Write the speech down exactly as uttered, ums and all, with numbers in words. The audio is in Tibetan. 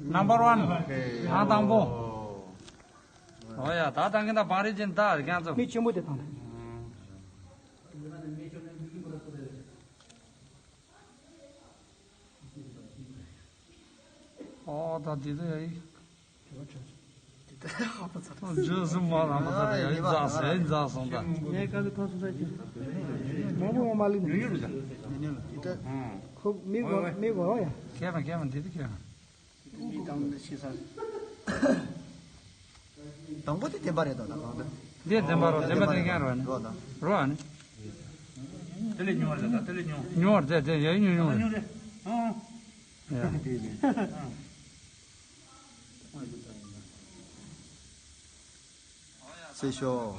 Number one. ཨ་དང་པོ། ཨོ་ཡ། ད་དང་གིན་ད་བང་རིམ་ཅན་ད་རྒྱང་ཚོ། མི་ཆེན་པོ་དེ་དང་། ཨོ་ད་འདི་ཚོ་ཡ་ཡིག་ཇོ་སུ་མ་རང་མ་ས་ཡ་ཡིན་ཛ་སེ་ཡིན་ཛ་སོང་ད། ངས་ཀ་ལི་ཐོ་སུ་ས་ཅི། མ་མོ་མ་ལི་ནི། ཁོ་མི་གོ་མི་གོ་ཡ། ཁྱེད་མ་ཁྱེད་མ་འདི་དུ་ཁྱེད། དང་པོ་དེ་བདེན་པ་རེད་དོ་ད་གང་ལྟར། འདི་བདེན་པ་རོ། བདེན་པ་བདེན་མཁན་རོ་ནི། རོ་ད། རོ་ཨ་ནི། དེ་ལས་ཉུང་བ་རེད་ད། དེ་ལས་ཉུང་། ཉུང་བ་རེད་དེ། ཡ་ཉུང་ཉུང་རེད། ཉུང་རེད། ཨང་། ཡ། སེ་ཤོ།